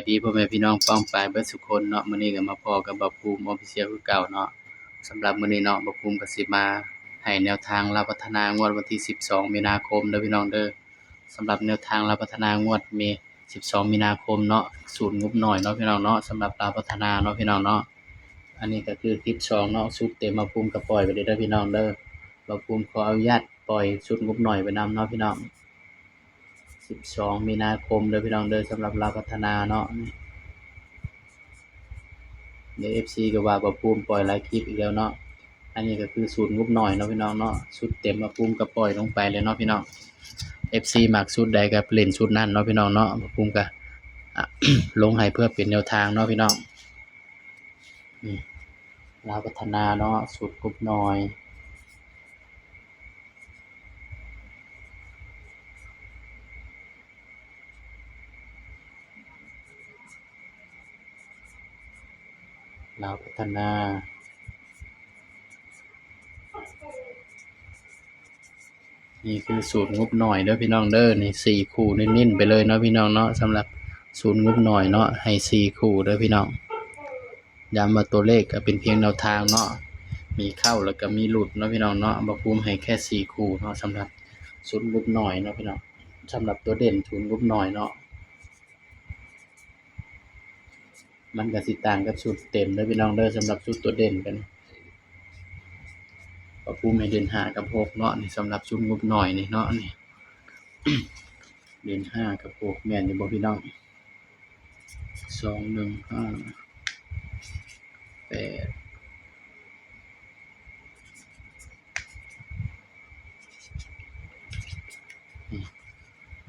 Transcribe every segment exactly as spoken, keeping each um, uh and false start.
ดีพ่อแม่พี่น้องป้องปายเบิดสุคนเนาะ มื้อนี้ก็มาพ้อกับบ่าวภูมิ Official คือเก่าเนาะ สำหรับมื้อนี้เนาะ บ่าวภูมิก็สิมาให้แนวทางลาวพัฒนางวดวันที่สิบสองมีนาคมเด้อพี่น้องเด้อ สำหรับแนวทางลาวพัฒนางวดมี สิบสองมีนาคมเนาะ สูตรงบน้อยเนาะพี่น้องเนาะ สำหรับลาวพัฒนาเนาะพี่น้องเนาะ อันนี้ก็คือคลิปสองเนาะ ชุดเต็มบ่าวภูมิก็ปล่อยไปเลยเด้อพี่น้องเด้อ บ่าวภูมิขออนุญาตปล่อยชุดงบน้อยไปนำเนาะพี่น้อง สิบสองมีนาคมเด้อพี่น้องเด้อ สำหรับลาวพัฒนาเนาะ เดี๋ยว เอฟซี ก็ว่าบ่าวภูมิปล่อยหลายคลิปอีกแล้วเนาะ อันนี้ก็คือสูตรงบน้อยเนาะพี่น้องเนาะ ชุดเต็มบ่าวภูมิก็ปล่อยลงไปเลยเนาะพี่น้อง เอฟซี มักชุดใดก็เล่นชุดนั้นเนาะพี่น้องเนาะ บ่าวภูมิก็ อ่ะ ลงให้เพื่อเป็นแนวทางเนาะพี่น้อง นี่ ลาวพัฒนาเนาะ สูตรงบน้อย ลาวพัฒนา นี่คือสูตรงบน้อยเด้อพี่น้องเด้อ นี่สี่คู่เน้นๆไปเลยเนาะพี่น้องเนาะ สำหรับสูตรงบน้อยเนาะ ให้สี่คู่เด้อพี่น้อง ย้ำว่าตัวเลขก็เป็นเพียงแนวทางเนาะ มีเข้าแล้วก็มีหลุดเนาะพี่น้องเนาะ บ่าวภูมิให้แค่สี่คู่เนาะ สำหรับสูตรงบน้อยเนาะพี่น้อง สำหรับตัวเด่นสูตรงบน้อยเนาะ มันก็สิต่างกับสูตรเต็มเด้อพี่น้องเด้อ สำหรับสูตรตัวเด่นกัน บ่าวภูมิให้เด่นห้ากับหกเนาะ นี่สำหรับสูตรงบน้อยนี่เนาะ นี่ เด่นห้ากับหก แม่นอยู่บ่พี่น้อง สอง หนึ่ง ห้า แปด นี่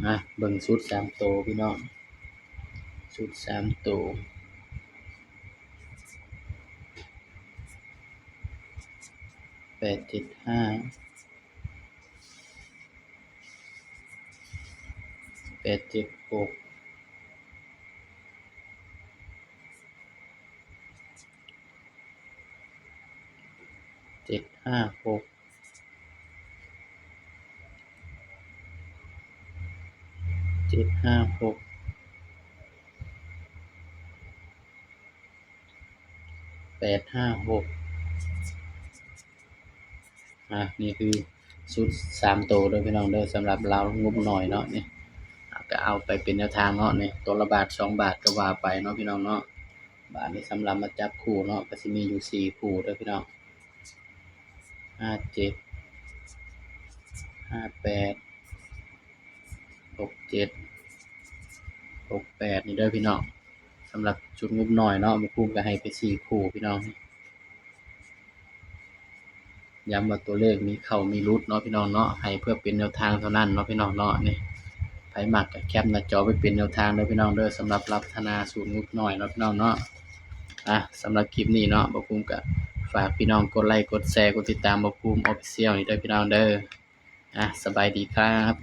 มาเบิ่งสูตรสามตัวพี่น้อง สูตรสามตัว แปดเจ็ดห้า แปดเจ็ดหก เจ็ดห้าหก เจ็ดห้าหก แปดห้าหก อ่ะ นี่คือสูตรสามตัวเด้อพี่น้องเด้อ สำหรับลาวงบน้อยเนาะ นี่ อ่ะ ก็เอาไปเป็นแนวทางเนาะ นี่ ตัวละบาทสองบาทก็ว่าไปเนาะพี่น้องเนาะ บาทนี้สำหรับมาจับคู่เนาะ ก็สิมีอยู่สี่คู่เด้อพี่น้อง ห้าเจ็ด ห้าแปด หกเจ็ด หกแปด นี่เด้อพี่น้อง สำหรับชุดงบน้อยเนาะ บ่าวภูมิก็ให้ไปสี่คู่พี่น้อง ย้ำว่าตัวเลขมีเข้ามีหลุดเนาะพี่น้องเนาะ ให้เพื่อเป็นแนวทางเท่านั้นเนาะพี่น้องเนาะ นี่ ไผมักก็แคปหน้าจอไปเป็นแนวทางเด้อพี่น้องเด้อ สำหรับลาวพัฒนาสูตรงบน้อยเนาะพี่น้องเนาะ อ่ะ สำหรับคลิปนี้เนาะ บ่าวภูมิก็ฝากพี่น้องกดไลค์กดแชร์กดติดตามบ่าวภูมิ Official นี่เด้อพี่น้องเด้อ อ่ะ สบายดีครับ